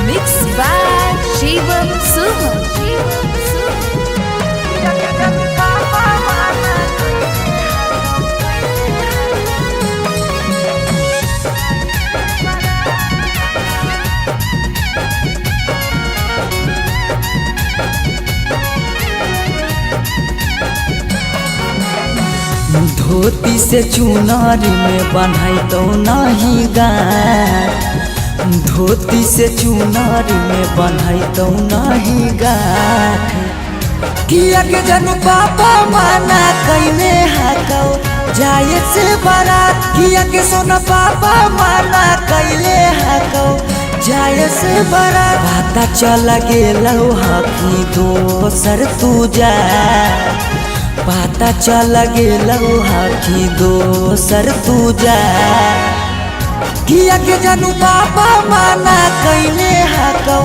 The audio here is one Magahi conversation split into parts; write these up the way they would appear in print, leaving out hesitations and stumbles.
Mixed by Shivam Suman. धोती से चुनार में बन्हाई तो नहीं गाँठ, धोती से चुनार में बन्हाई तो नहीं गाँठ। किया के जन पापा माना कैले हाकौ जाए से बारात, किया के सोना पापा माना कैले हाकौ जाए से बारात। पता चल गेलौ हकी दोसर तू जा, पता चल गेलौ हकी दोसर तू जा। किया के जानू पापा माना कैले हाकौ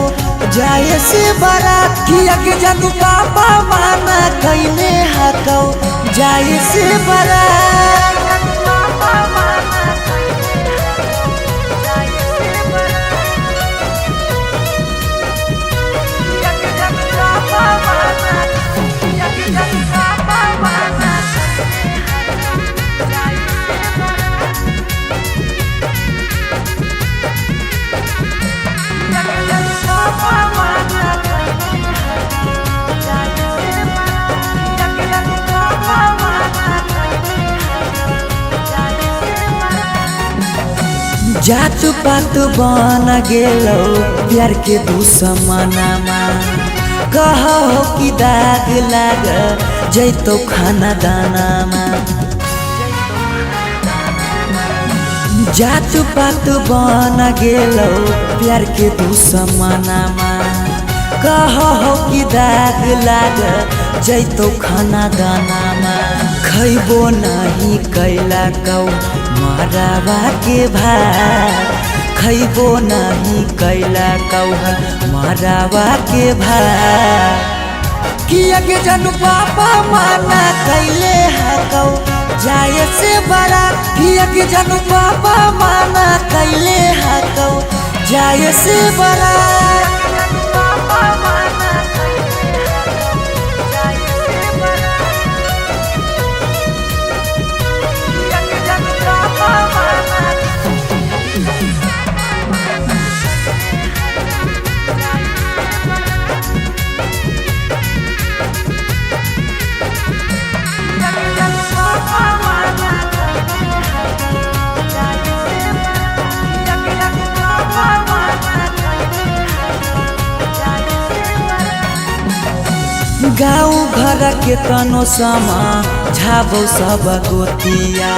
जाए से बारात, किया के जानू पापा माना कैले हाकौ जाए से बारात। जात पात बन गेलौ प्यार के दुश्मनामा, कहो कि दाग लाग जैतो खाना दानामा। जात पात बन गेलौ प्यार के दुश्मनामा, कहो कि दाग लाग जैतो खाना दानामा। खैबो नाही कैला कौ मारावा के भात, खैबो नाही कैला कौहल मारावा के भात। किया के जानू पापा माना कैले हाकौ जाए से बारात, किया के जानू पापा माना कैले हाकौ जाए से बारात। गाँव घर के तनो समा झाबो सब गोतिया,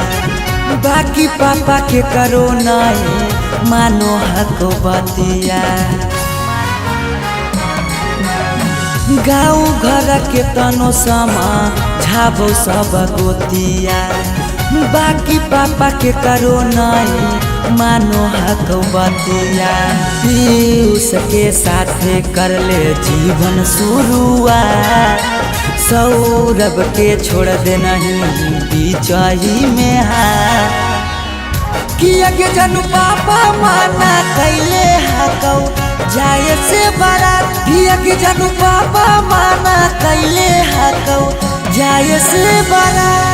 बाकी पापा के करो नहीं मानो हको बतिया। गाँव घर के तनो समा झाबो सब गोतिया, बाकी पापा के करो नहीं मानो हको बतिया। पीयूष के साथे कर ले जीवन शुरुआत, सौरभ के छोड़ दे नहीं बीचही में हाथ। किया के जानू पापा माना कैले हाकौ जाए से बारात, किया के जानू पापा माना कैले हाकौ जाए से बारात।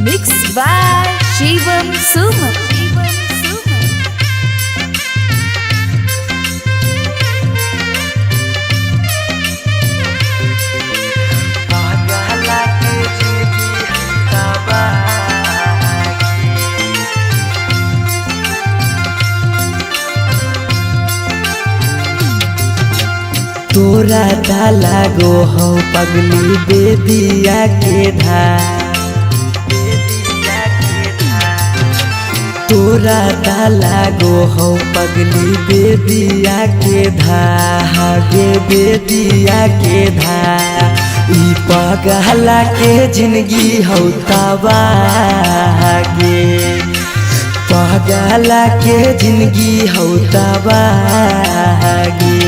Mixed by Shivam Suman. तोरा ताला गो हो पगली बेदिया के धार, तोरा ताला गो हो पगली बेदिया के धा, गे बेदिया के धा। पगला के जिंदगी हौ तबागे, पगला के जिंदगी हौ तबागे।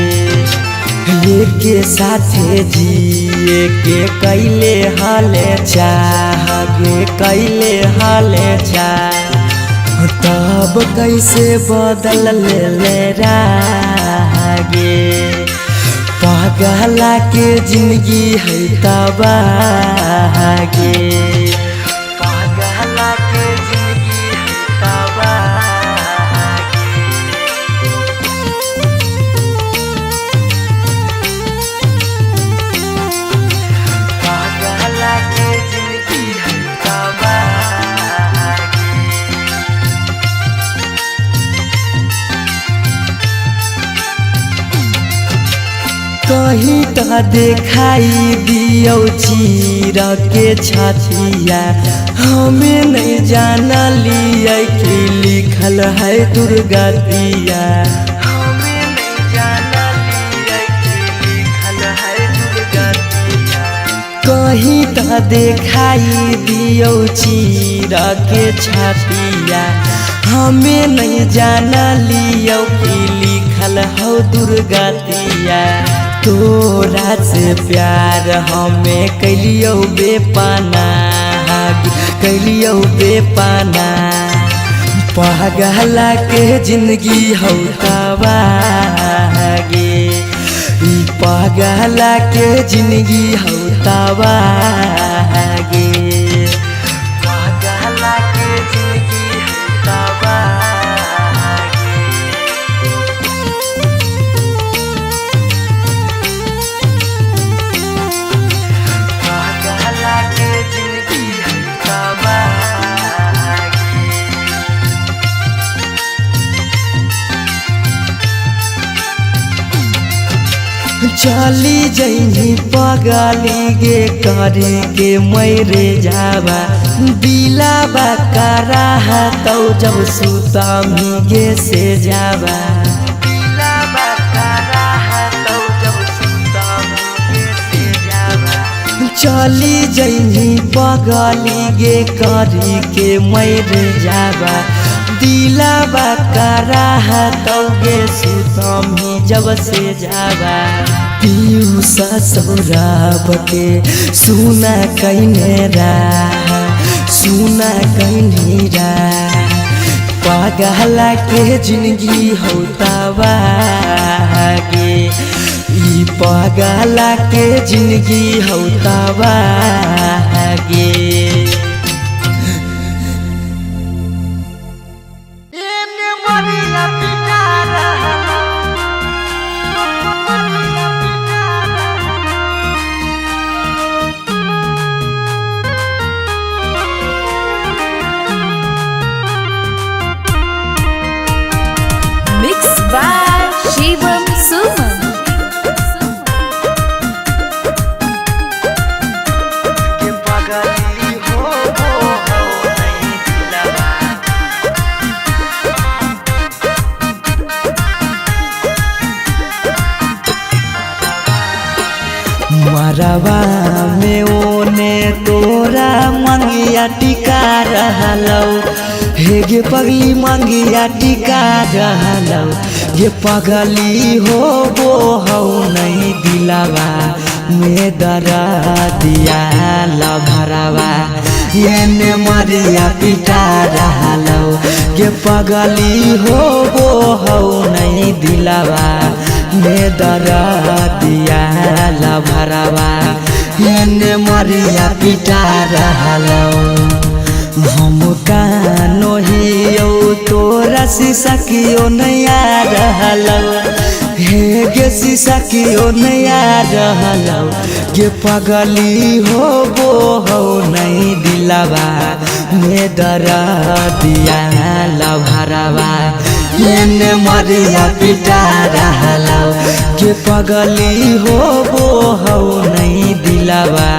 के साथे जिए के कैले हाले चाह गे, कैले हाले चाह, तब कैसे बदल ले रागे। पगला के जिंदगी है तबागे, पगला के जिंदगी है तबागे। पगला के जिंदगी है तबागे। कहीं त देखाई दियौ चीर के छतिया, हमें नहीं जाना लिया कि लिखल है दुर्गतिया, हमें नहीं जाना लिया कि लिखल है दुर्गतिया। कहीं त देखाई दियौ चीर के छतिया, हमें नहीं जाना लियौ कि लिखल हौ दुर्गतिया। तोरा से प्यार हमें कैलियौ बेपना, कैलियौ बेपना। पगला के जिंदगी हौ तबागे, ई पगला के जिंदगी हौ तबागे। पगला के जिंदगी हौ तबागे। पगला के जिंदगी है तबागे। चली जइनी पगली गे करे के मैरे जावा, दिलावा करा तौ जब सुतमी गे से जावा, दिलावा करा तौ जब सुतमी गे से जावा। चली जइनी पगली गे करी के मैरे जावा, दिलावा करा तौ गे सुतमी जब से जावा। पीयूषा सौरभ के सुना कैने रा, सुना कैने रा। पगला के जिंदगी हौ तबागे, ई पगला के जिंदगी हौ तबागे। Mix by Shivam Suman. के पगली हो हो हो नहीं दिलवा, मरवा में ओने तोरा मंगिया टिका रहलौ, हे गे पगली मंगिया टिका रहलौ। गे पगली हो वो हौ नहीं दिलवा में दरा दिया लभरवा, एने मरिया पिटा रहलौ। गे पगली हो वो हौ नहीं दिलवा में दरा दिया लभरवा, एने मरिया पिटा रहलौ। हम कानो हियौ तोरा शीशा कियो नया रहलौ, हे गे शीशा कियो नया रहलौ। गे पगली हो वो हौ नहीं दिलवा में दरा दिया लभरवा, एने मरिया पिटा रहलौ। गे पगली हो वो हौ नहीं दिलवा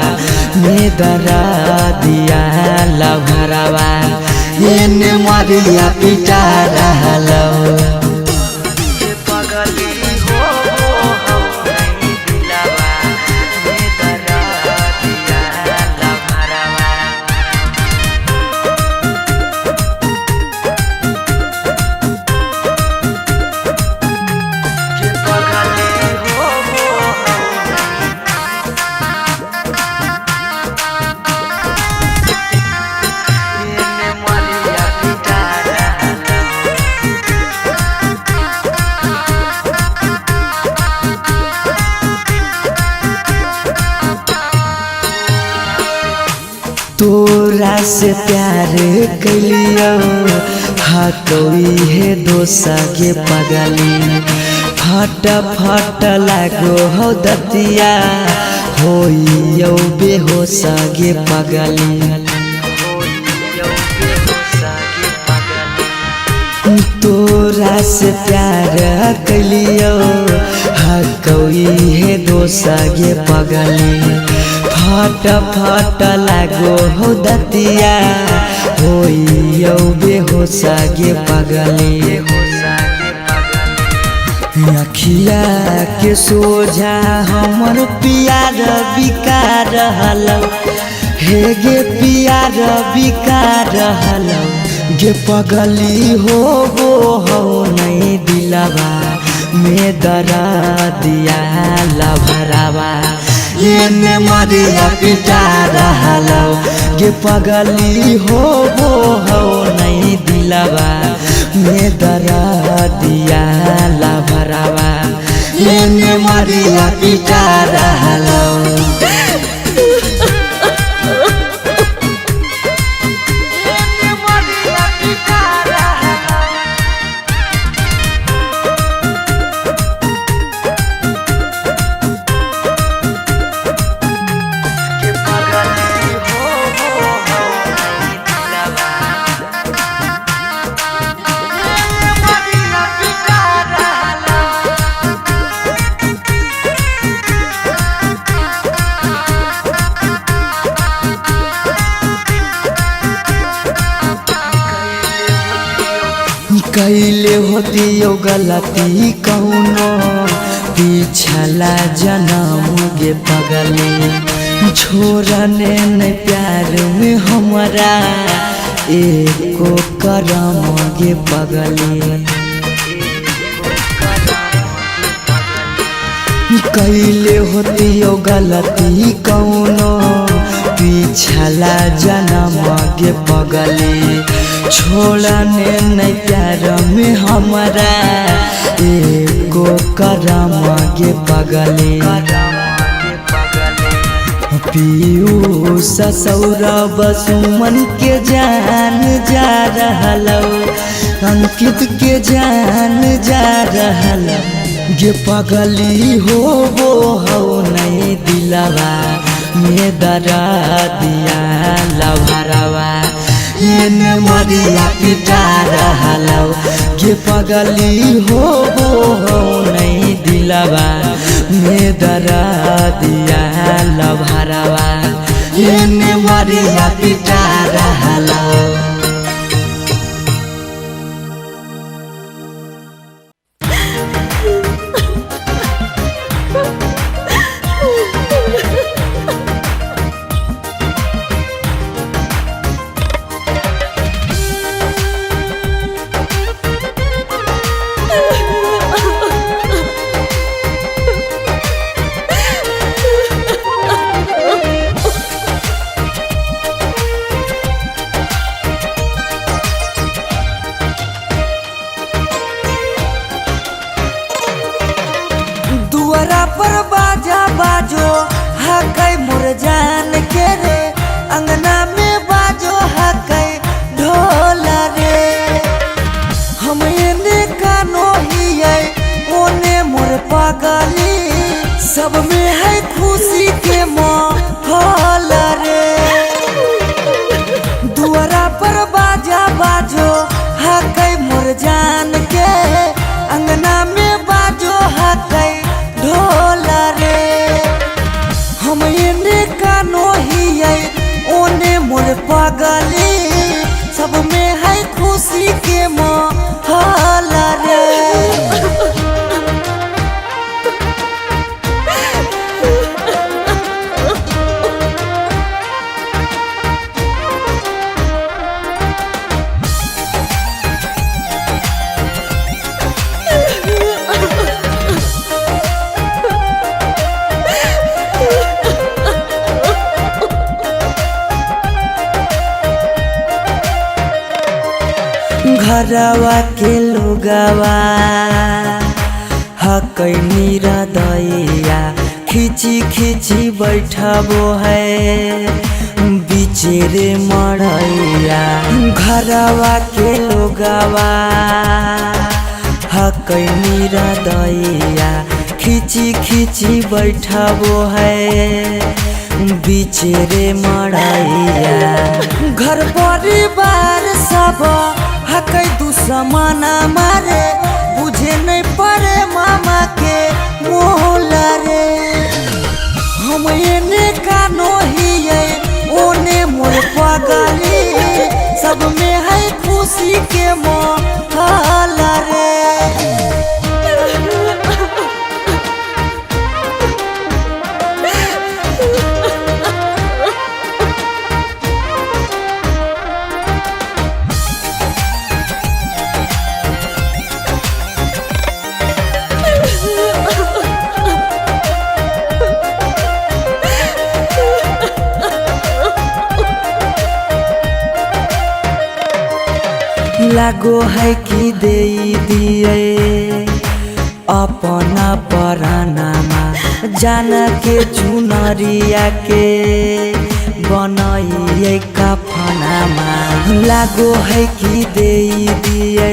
में दरा दिया लभरवा, एने मरिया पिटा रहलौ। पगली हो वो हौ नहीं दिलवा में दरा तोरा से प्यार कैलियो हकई हे दोसा गे पगली। फट फट लागो हो दतिया होइयो बेहोश गे पगली। तोरा से प्यार कैलियो हकई हे दोसा गे पगली। फट फट लागो हो दतिया होइयो बेहोश गे पगली। अखिया के सोझा हमर पियार बिका रहल हे गे पियार बिका रहल गे पगली हो गो हो नहीं दिलवा में दरा दिया लभरावा एने मरिया पिटा रहल गे पगली हो गो हो नहीं दिलवा में दरा दिया लभरावा एने मरिया पिटा रहल। कैले होतियो गलती कौनो पिछला जनम गे पगली। छोड़ने न प्यार में हमरा एको करम गे पगली। कैले होतियो गलती कौनो पिछला जनम गे पगली। छोड़ने न प्यार में हमरा एको करम गे पगली। पीयूष सौरभ सुमन के जान जा रहल अंकित के जान जा रहल गे पगली हो गो हो नहीं दिलवा में दरा दिया लभरावा एने मरिया पिटा रहल गे पगली हो गो हो नहीं दिलवा में दरा दिया लभरावा एने मरिया पिटा रहल। दुआरा पर बाजा बाजो हकै मोर जान के रे, अंगना में बाजो हकै ढोला रे। हम एने कानो हियै ओने मोर पगली, सब में है खुशी के माहौल रे। दुआरा पर बाजा बाजो हकै मोर जान के, अंगना में बाजो हकै ढोला रे। हम एने कानो हियै ओने मोर पगली, सब में है खुशी के माहौल रे। घरवा के लोगवा हकै निरदैया, खिची खिची बैठबो है बीच बीचे रे मड़ैया। घरवा के लोगवा हकै निरदैया, खींची खींची बैठबो है बीचे रे मड़ैया। घर परिवार सब हकै दुश्मन मारे, बुझे नहीं पड़े मामा के मोहला रे। हम एने कानो हियै ओने मोर पगली, सब में है खुशी के माहौल रे। लागो है कि दे दिए अपना परानामा, जान के चुनरिया के बनाइए कफनामा। लागो है कि दे दिए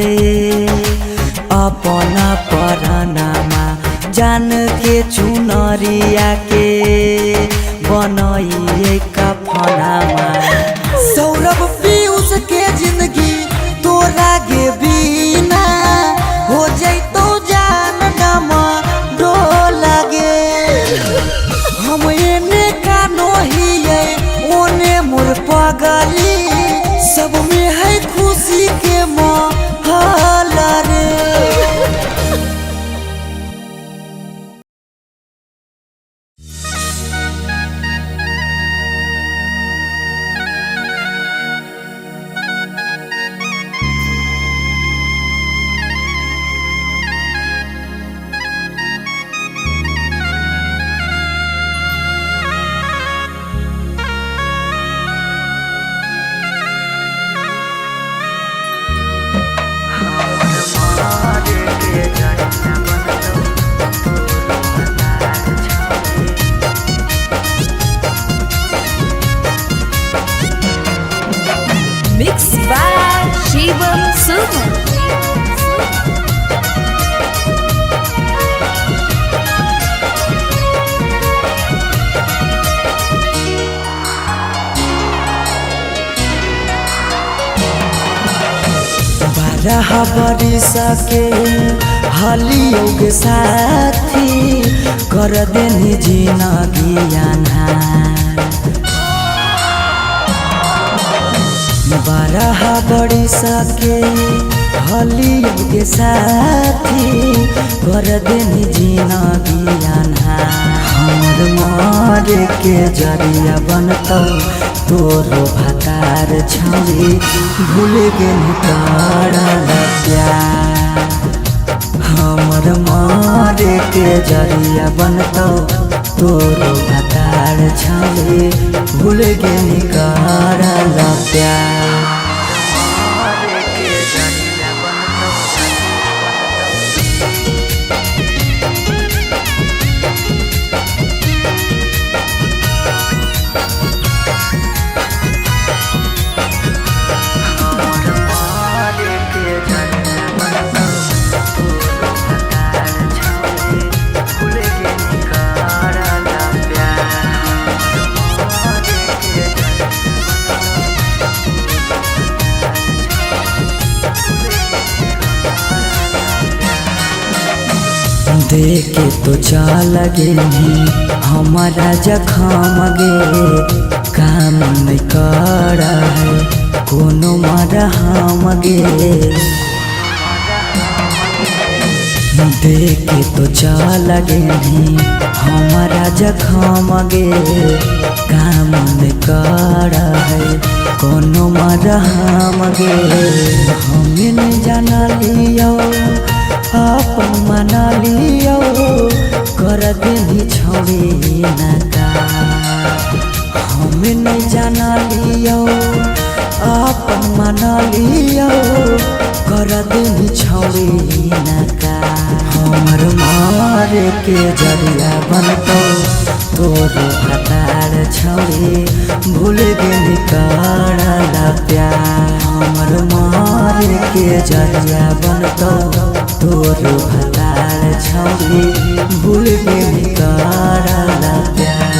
अपना परानामा, जान के चुनरिया के बनाइए कफनामा। सौरभ पीयूष के जिंदगी तोरा गे बिना हो जैतो जान डमा डोला गे। हम एने कानो हियै ओने मोर पगली, सब में है खुशी के माहौल रे। Mixed by Shivam Suman. बारह बरिस के हलियों के साथी कर देनी जिनगी अन्हार। 12 बरिस के हलियों के साथी कर देनी जिनगी अन्हार। हमर मरे के जरिया बनतौ तोरो भातार छौरी, भूल गेली करल प्यार। हमर मरे के जरिया बनतौ तोरो भातार छौरी, भूल गेली करल प्यार। देखे तो चल गेली हमारा जखम गे, काम नहीं कर है कोनो मरहम गे। देखे तो चल गेली हमारा जखम गे, काम नहीं कर है कोनो मरहम गे। हमें नहीं जाना लियो अपन मना लियो, कर देनी छौड़ी नका। हमें नहीं जाना लियो अपन मना लियो, कर देनी छौरी नका। हमर मारे के जरिया बनतौ तोर भतार छौरी भूल गेली करला प्यार। हमर मारे के जरिया बनतौ तोर भतार छौरी भूल गेली करला प्यार।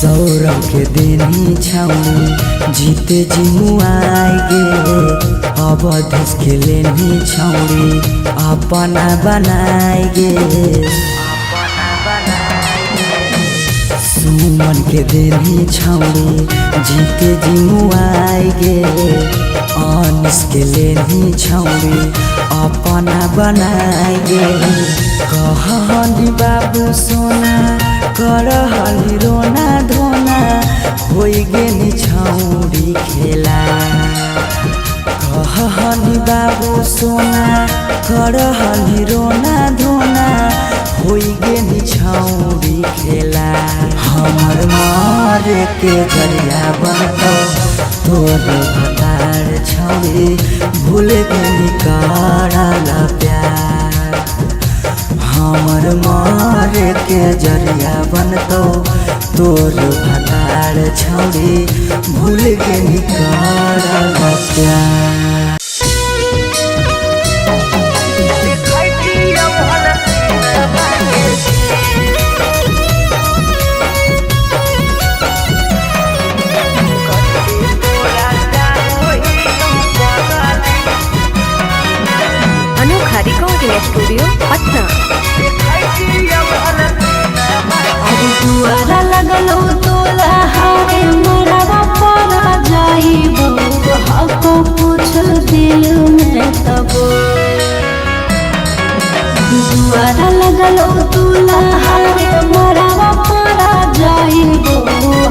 सौरभ के देनी छौरी जीते जिमुआई गे, अवधेश के लेनी छौरी अपना बनाई गे। सुमन के देनी छौरी जीते जिमुआई गे, अनिस के लेनी छौरी अपना बनाई गे। कहनी बाबू सोना करहली रोना धोना होइ गेनी छौरी खेला। कहनी बाबू सोना करहली रोना धोना होइ गेनी छौरी खेला। हमर मारे के जरिया बनतौ तोर भतार छौरी भूल गेली करला प्यार। हमर मारे के जरिया बनतौ तोर भतार छौरी भूल गेली करला प्यार। अनोखा रिकॉर्डिंग स्टूडियो पटना। अरे दुआरा लगलो तोला हारे मरवा पर जाइबो हको पूछ दिल में तबो। दुआरा लगलो तोला हारे मरवा पर जाइबो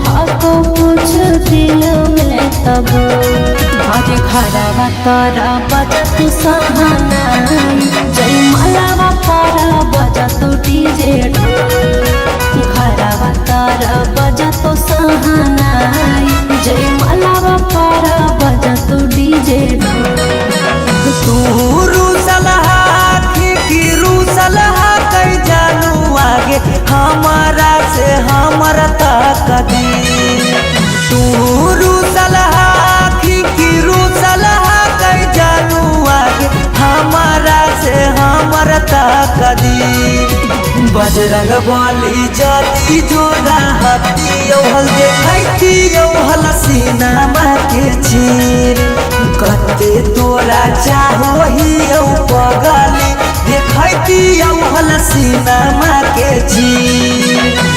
हको पूछ दिल में तबो। अरे घरवा तोरा बजत सहानाई जय मलावा पारा बजत डीजे घरवा तारा बजत सहानाई जय मलावा पारा बजत डीजे। तू रूसलहा की रूसलहा कई जानू आगे हमारा से हमरा ताकदी। तू रूसलहा की रूसलहा कई जानू आगे हमारा से हमरा ताकदी। बजरंग बली जाती जोड़ा हती औहल देखैती औहल सीनामा के चीर। कते तोरा चाहोही औ पगली देखैती औहल सीनामा के चीर।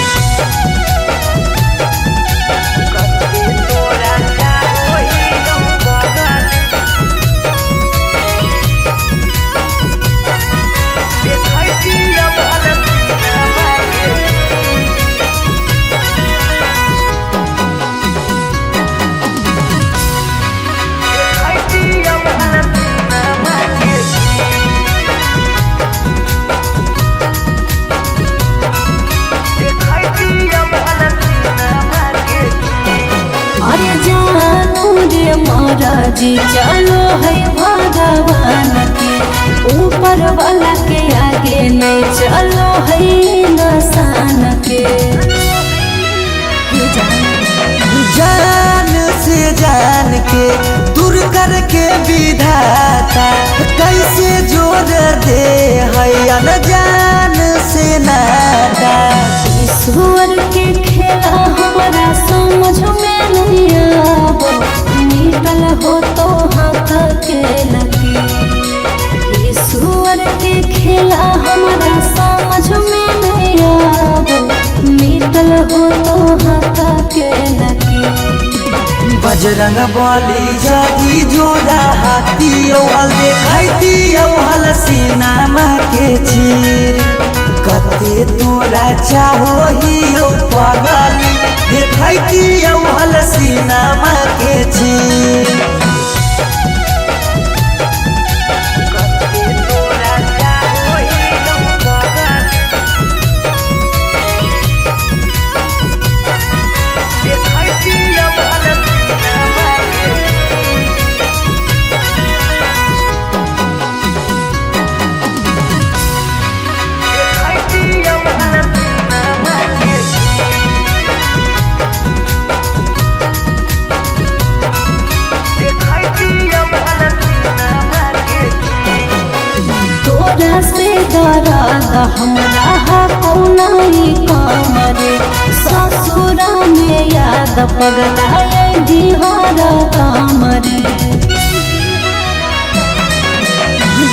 अरे जानू रे महाराज चलो है भगवान के ऊपर वाला के आगे नहीं चलो है नसान के। जान से जान के दूर करके विधाता कैसे जोड़ दे है अनजान से नाता। ईश्वर के खेला हमारा समझ में नहीं आबो निकल हो तो हाथ के लकीर। ईश्वर के खेला हमारा समझ में नहीं आबो निकल मिटल हो तो हाथ के लकीर। बजरंग बली जागी जोड़ा हाथी हल देखती हल सीनामा के चीर। कते तोरा चाहो ही पगली देखती हल सीनामा के चीर। तोरा से दर्द हमरा कौना कमरे, ससुरा में याद पगला बिहार कमरे।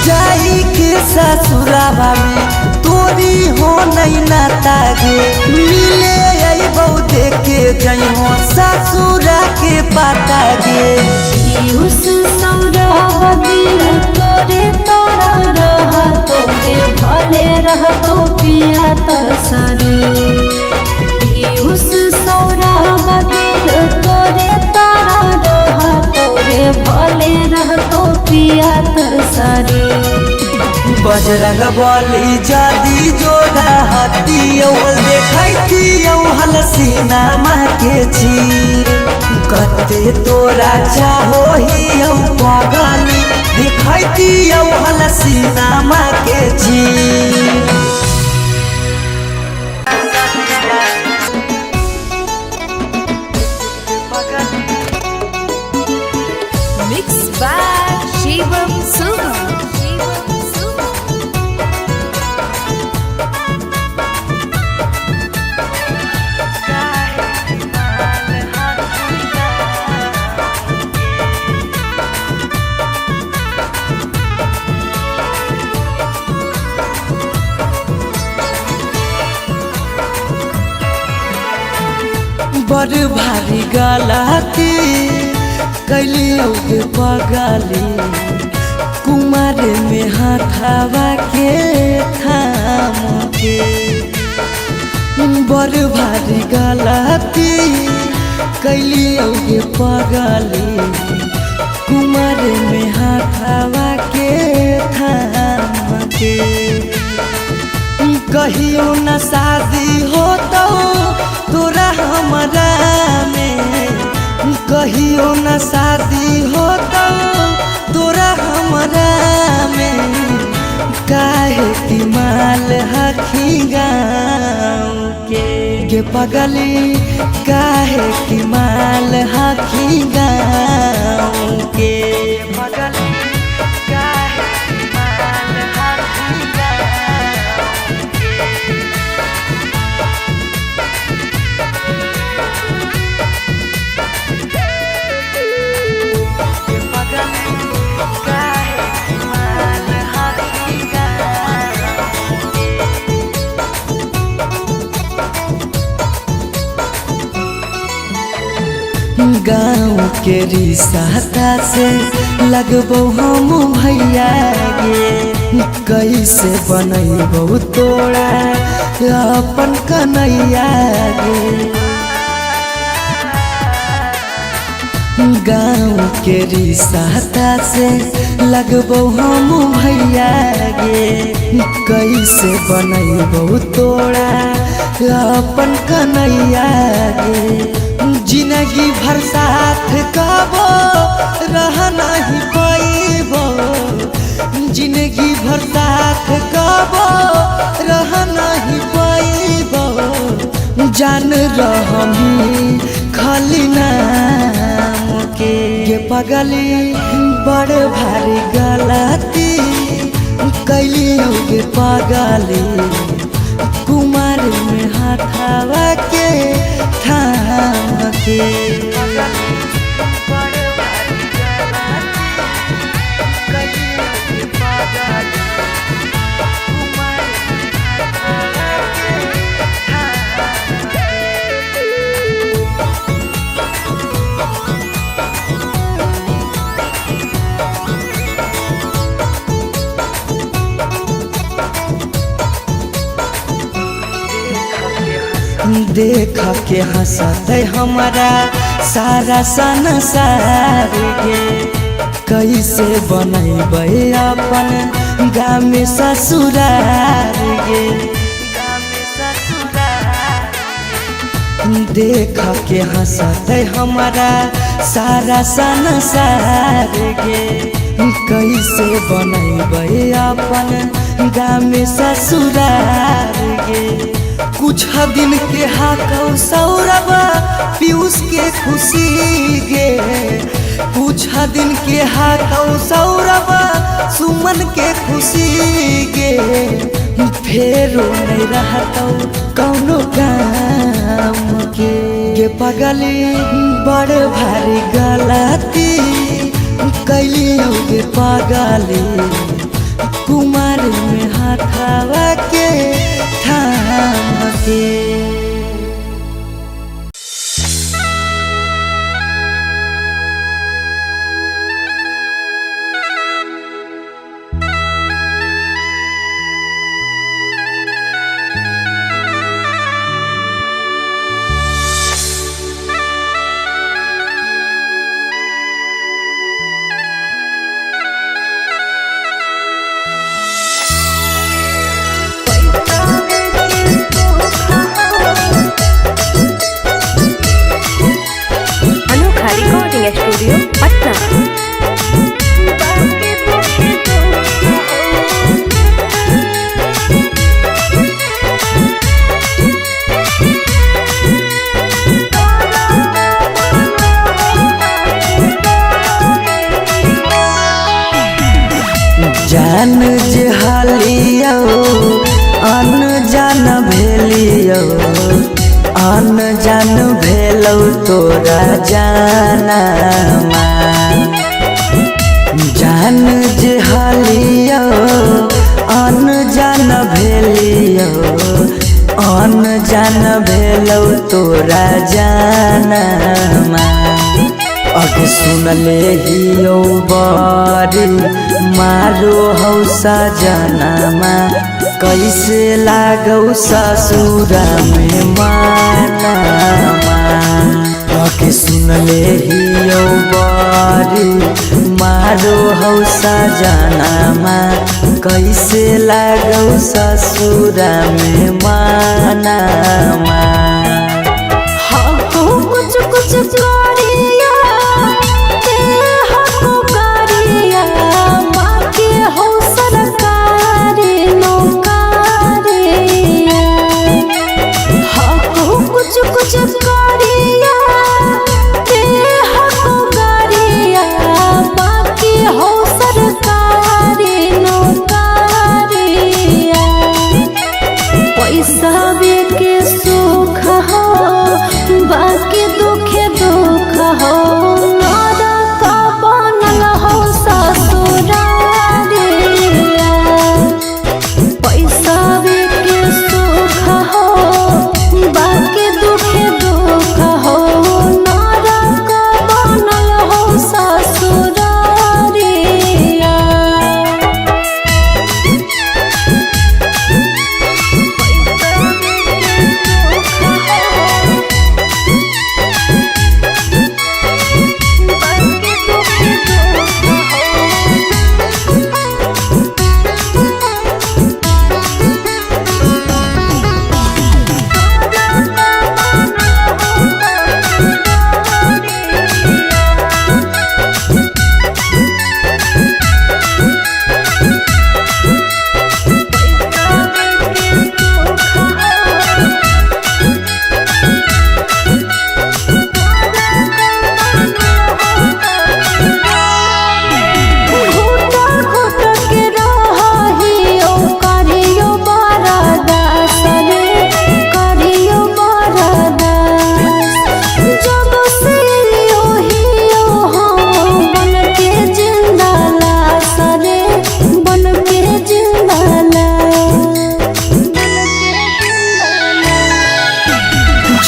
जाई के ससुरावा में तोरी हो नहीं नाता गे, मिले अइबौ देखे जइहो ससुरा के पाता गे। पीयूष सौरभ दिल तोरे तोरा रह तोरे भले रह तो पिया तरसरे। पीयूष सौरभ दिल तोरे तोरा रह तोरे भले रह तो पिया तरसरे। बजरंग बली जादी जोड़ा हाथी देखती हल सीनामा के चीर। कते तोरा चाहो ही पगली देखती हल सीनामा के चीर। Mix by Shivam Suva. बड़ भारी गलती कैली के पगली, कुमार में हाथावा के थाम के। बड़ भारी गलती कैली के पगली, कुमार में हाथावा के थाम के। कहियो न शादी होतो तोरा हमरा में, कहियो न शादी होतो तोरा हमरा में। काहे कि माल हखी गाँव के पगली, काहे कि माल हखी गाँव के पगली। काहे कि माल हखी गाँव के। गाँव के रिसाता से लगबो हम भैया गे, कैसे बनैबो तोरा अपन कन्हैया गे। गाँव के रिसाता से लगबो हम भैया गे, कैसे बनैबो तोरा अपन कन्हैया गे। जिंदगी भर साथ कबो रह नहीं पैबो, जिंदगी भर साथ कबो रह नहीं पैबो। जान रहमी खाली नाम के पगली, बड़ भारी गलती कैली के पगली, कुमार में हाथावा के थाम के। देख के हंसत हमारा सारा संसार गे। कैसे बनैबै अपन गाम ससुरार गे। देख के हंसत हमारा सारा संसार गे। कैसे बनैबै अपन गाम ससुरार गे। कुछ दिन के हाकौ सौरभ पीयूष के खुशी गे। कुछ दिन के हाकौ सौरभ सुमन के खुशी गे। फेरो नहीं रहतौ कौनो काम के। गे पगली बड़ भारी गलती कैलियौ गे पगली। कुमार में हाथावा के थाम के। अनोखा रिकॉर्डिंग स्टूडियो पटना। जान जे हालियो अनजान भेलियो अनजान भेलौ तोरा जाना। जान जे हालियो अनजान भेलियो अनजान भेलौ तोरा जाना। अग सुनले हियो बड़ी मारो हौ सजनमा कैसे लागौ ससुरा में मानामा। अग सुनले हियो बड़ी मारो हौ सजनमा कैसे लागौ ससुरा में मानामा। कुछ कुछ करिया हमको करिया बाकी हो सरकारी नौकरिया। हमको कुछ कुछ करिया हमको करिया बाकी हो सरकारी नौकरिया। पैसा के सुख हो बाकी दुखे दुख हो नरक बनल हो ससुरारिया। पैसा के सुख हो बाकी दुखे दुख हो नरक बनल हो ससुरारिया। घुट घुट के रहियो करियो बरदास रे करियो बरदास। जब से हियो हम बन के जिंदा लाश रे बन के जिंदा लाश।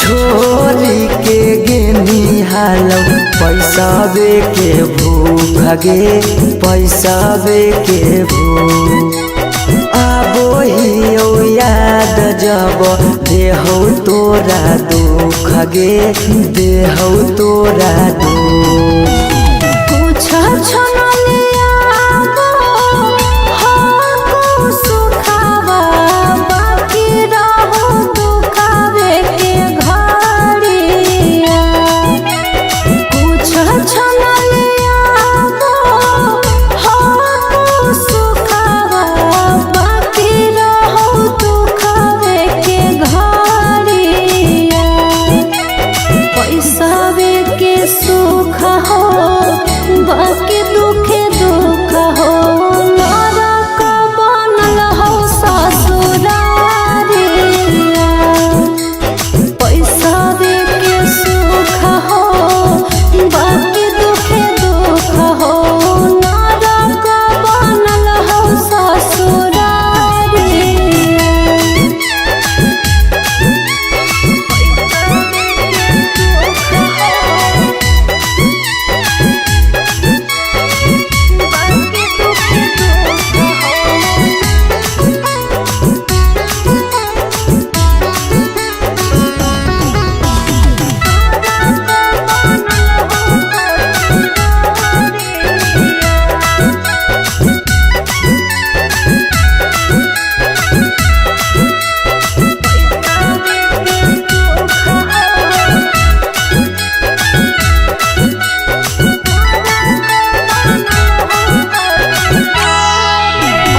छोरी के गेनी हालो पैसावे के भूख गे पैसावे के भूख। आबो हियो याद जब देहौ तोरा दुख गे, देहौ तोरा दुख। कुछ छनलिया हो सुखावा, बाकी रहो दुखावे के घड़िया। कुछ छनलिया हो सुखावा, बाकी रहो दुखावे के घड़िया। पैसावे के सुख हो, बाकी दुखे दुख हो। नरक बनल हो ससुरारिया। पैसावे के सुख हो, बाकी दुखे दुख हो। नरक बनल हो ससुरारिया।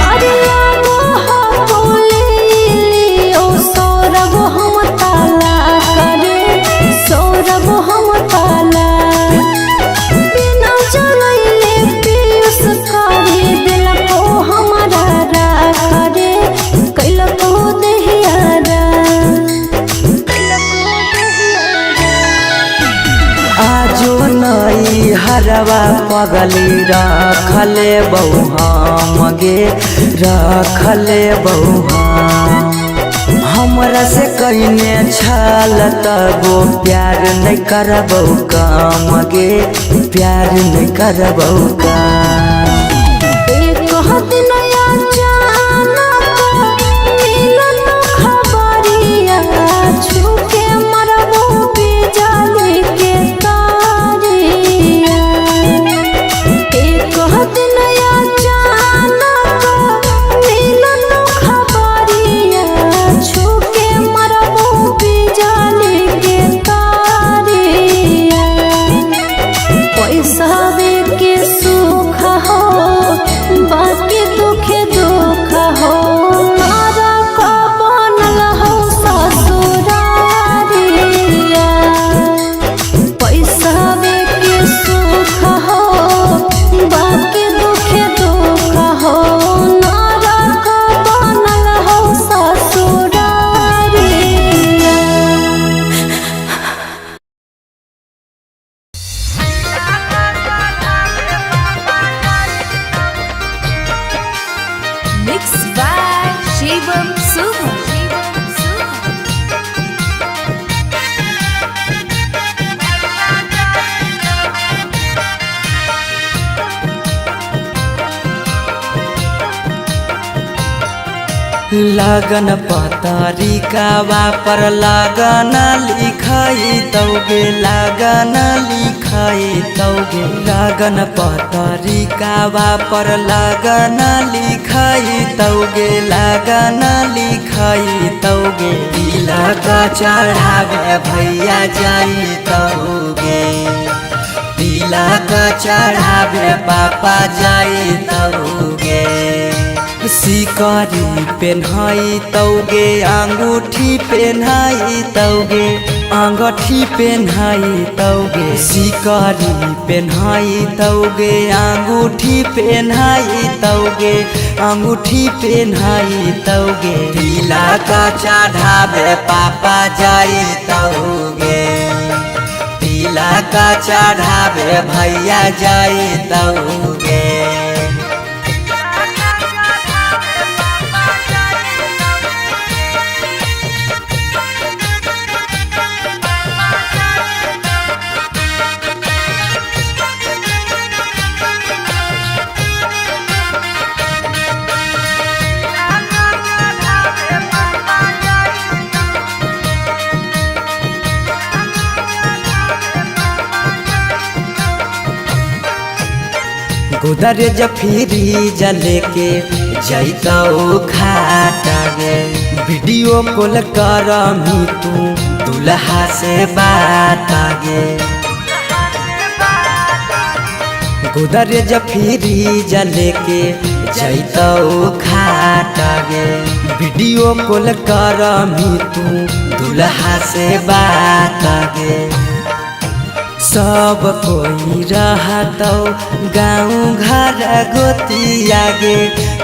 अरे लागो हो बोलियो सौरभ हम ताला करे, सौरभ हम ताला। बिना जलैले पीयूष करे दिलको हमरा राख रे, कैलको देहिया रा। आजो नई हरवा पगली रखले बहु हम गे, रखले बहु हम। हमरा से कइने छल तबो प्यार नहीं करबौ काम गे, प्यार नहीं करबौ काम। एक दिन अचानक मिलल खबरिया, छूके मरबो बिजली के तारिया। एक दिन अचानक मिलल खबरिया, छूके मरबो बिजली के तारिया। पैसावे के सुख हो, बाकी दुखे दुख हो। नरक बनल हो ससुरारिया। पैसावे के सुख हो, बाकी दुखे दुख हो। नरक बनल हो ससुरारिया। Mix by Shivam Suman. लगन पतरिकावा पर लगन लिखाई तौगे, लगन लिखाई तौगे। लगन पतरिकावा पर लगन लिखाई तौगे, लगन लिखाई तौगे। तिलक चढ़ावे भैया जाई तौगे, तिलक चढ़ावे पापा जाई तौगे। सिकरी पेन्हाई तौगे, अंगूठी पेन्हाई तौगे, अंगूठी पेन्हाई तौगे। सिकरी पेन्हाई तौगे, अंगूठी पेन्हाई तौगे, अंगूठी पेन्हाई तौगे। तिलक चढ़ावे पापा जाई तौगे, तिलक चढ़ावे भैया जाई तौगे। गोदरेज फ्रीज लेके जैतौ खाट गे। वीडियो कॉल करमी तू दुल्हा से बात गे। गोदरेज फ्रीज लेके जैतौ खाट गे। वीडियो कॉल करमी तू दुल्हा से बात गे। सब कोई रहतौ गाँव घर गोतिया गे,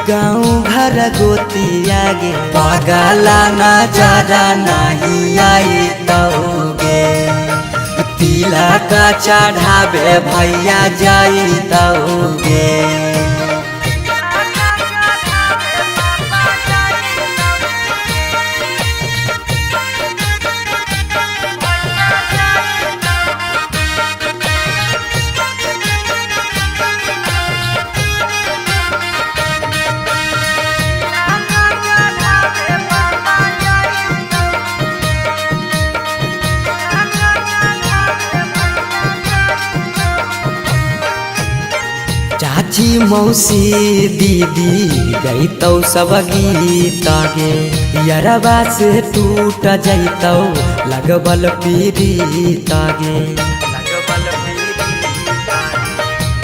गाँव घर गोतिया गे। पगला नजर नहीं आई गे, तिलक चढ़ावे भैया जाई गे। चाची मौसी दीदी गईतौ सब गीत गे। यरबा से टूट जैतौ लगबल पीरीत गे।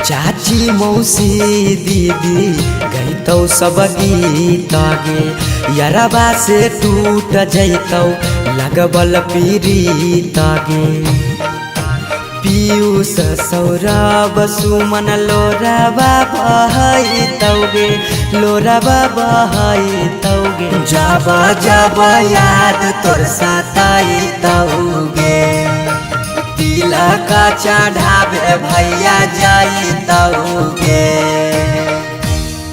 चाची मौसी दीदी गईतौ सब गीत गे। यरबा से टूट जैतौ लगबल पीरीत गे। पीयूष सौरभ सुमन लोराबा बहैतौगे, लोराबा बहैतौगे। जब जब याद तोर सताइतौगे, तिलक चढ़ावे भैया जाइतौगे।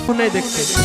नहीं देखते।